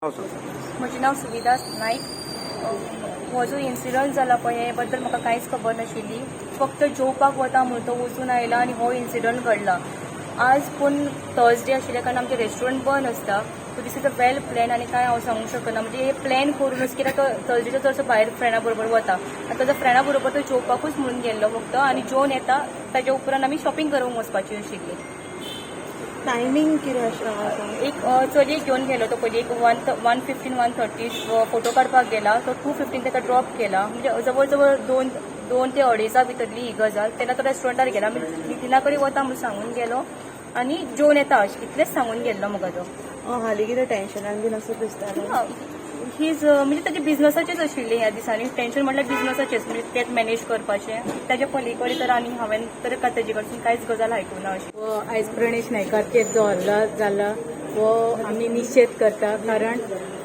नांव सांग. म्हजें नांव सुविधा नायक. हो जो इन्सिडंट जाला पळय, हे बद्दल म्हाका कांयच खबर नाशिल्ली. फक्त जेवपाक वता म्हणून तो वचून आयला आनी हो इन्सिडंट घडला. आज पूण थर्सडे आशिल्ल्या कारणान आमचें रेस्टॉरंट बंद आसता. So this is a well plan आनी कांय हांव सांगूंक शकना. म्हणजे हे प्लॅन करूनच, कित्याक तो थर्सडेचो चडसो भायर फ्रेंडा बरोबर वता आनी ताजो फ्रेंडा बरोबर तो जेवपाकूच म्हणून गेल्लो फक्त आनी जेवन येता ताच्या उपरांत आमी शॉपिंग करूंक वचपाची आशिल्ली. टायमींग कितें आसा? एक चलयेक घेवन गेलो तो पयली. एक 1:15, 1:30 फोटो काडपाक गेला तो. 2:15 ताका ड्रॉप केला. म्हणजे जवळ जवळ दोन ते अडेजा भितरली ही गजाल. तेन्ना तो रेस्टॉरंटार गेला. नितीना कडेन वता म्हणून सांगून गेलो आनी जेवन येता अशें इतलेंच सांगून गेल्लो म्हाका तो. हालीं कितें टेन्शनान बीन असो दिसतालो? His म्हणजे ताजे बिझनसाचेच आशिल्लें ह्या दिसांनी टेन्शन, म्हटल्यार बिझनसाचेच, म्हणजे तेच मॅनेज करपाचें. ताच्या पली कडेन तर आनी हांवें तर ताजे कडसून कांयच गजाल आयकूना अशी. हो आयज प्रणेश नायकाचेर जो हल्ला जाला हो आमी निशेध करता, कारण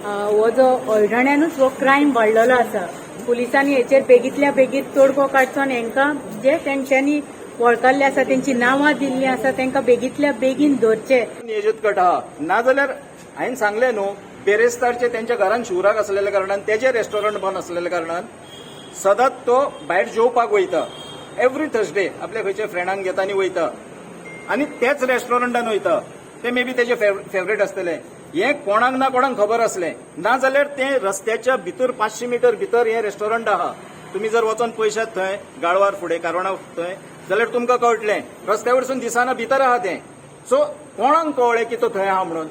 हो जो हळदण्यानूच हो क्रायम वाडलेलो आसा. पुलिसांनी हेचेर बेगीतल्या बेगीन तोडगो काडचो आनी हेंकां जे तेंच्यांनी वळखल्ले आसा, तेंची नांवां दिल्लीं आसा, तेंकां बेगीतल्या बेगीन धरचे. नियोजीत कट आहा. नाजाल्यार हांवें सांगलें न्हू, बेरेस्तारचे तेंच्या घरान शिवराक आसलेल्या कारणान, तेजे रेस्टॉरंट बंद आसलेल्या कारणान सदांच तो भायर जेवपाक वयता. एवरी थर्सडे आपल्या खंयच्या फ्रेंडांक घेता आनी वयता आनी त्याच रेस्टॉरंटान वयता. ते मे बी तेजे फेवरेट आसतले. हें कोणाक ना कोणाक खबर आसलें. नाजाल्यार तें रस्त्याच्या भितर 500 मिटर भितर हें रेस्टॉरंट आहा. तुमी जर वचोन पळयशात थंय गाळवार फुडें कारवणा थंय जाल्यार तुमकां कळटलें, रस्त्या वरसून दिसना, भितर आहा तें. सो कोणाक कळ्ळें की तो थंय आहा म्हणून?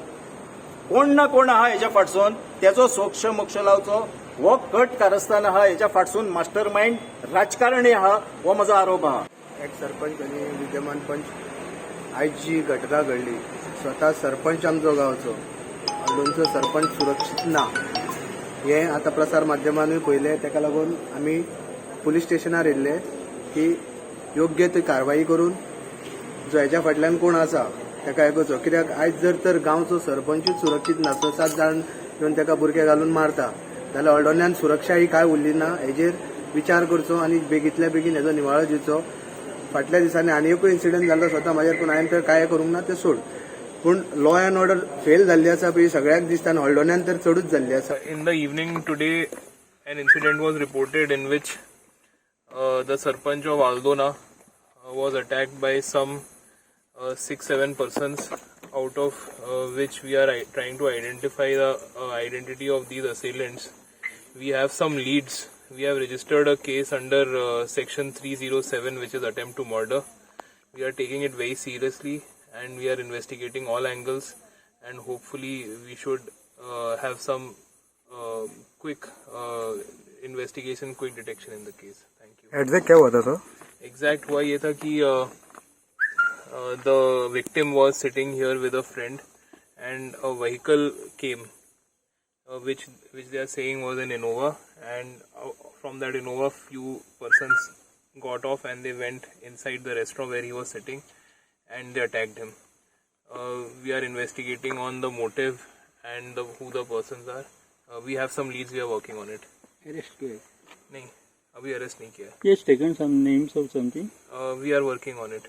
कोण ना कोण आहा हेच्या फाटसून. तेजो सोक्ष मोक्ष लावचो. हो कट कारस्थान आहा. हेच्या फाटसून मास्टर मायंड राजकारणी आहा, हो म्हजो आरोप आहा. एक्स सरपंच आनी विद्यमान पंच, आयज जी घटना घडली, स्वता सरपंच आमचो गांवचो, हळदोणचो सरपंच सुरक्षीत ना हें आतां प्रसार माध्यमानूय पळयलें. ताका लागून आमी पुलीस स्टेशनार येयल्ले की योग्य ती कारवाई करून जो हेच्या फाटल्यान कोण आसा ताका हें करचो. कित्याक आयज जर तर गांवचो सरपंचूच सुरक्षीत ना, स सात जाण येवन ताका बुरखे घालून मारता जाल्यार हळदोण्यान सुरक्षा ही काय उरली ना. हेजेर विचार करचो आनी बेगींतल्या बेगीन हेजो निवाडो दिवचो. फाटल्या दिसांनी आनी एकूय इन्सिडंट जाल्लो स्वता म्हाजेर, पूण हांवें तर कांय करूंक ना, तें सोड. पूण लॉ अँड ऑर्डर फेल जाल्ली आसा पळय, सगळ्याक दिसता आनी हळदोण्यान तर चडूच जाल्ली आसा. In the evening today, an incident was reported in which the Sarpanch of Aldona was attacked by some 6-7 persons, out of which we are trying to identify the identity of these assailants. We have some leads. We have registered a case under section 307, which is attempt to murder. We are taking it very seriously and we are investigating all angles, and hopefully we should have some quick investigation, quick detection in the case. Thank you. Exact क्या हुआ था sir? Exact हुआ ये था कि the victim was sitting here with a friend and a vehicle came, which they are saying was an Innova, and from that Innova few persons got off and they went inside the restaurant where he was sitting and they attacked him. We are investigating on the motive and who the persons are. We have some leads, we are working on it. Arrest किया? नहीं, अभी arrest नहीं किया. Yes, taken some names of something. We are working on it.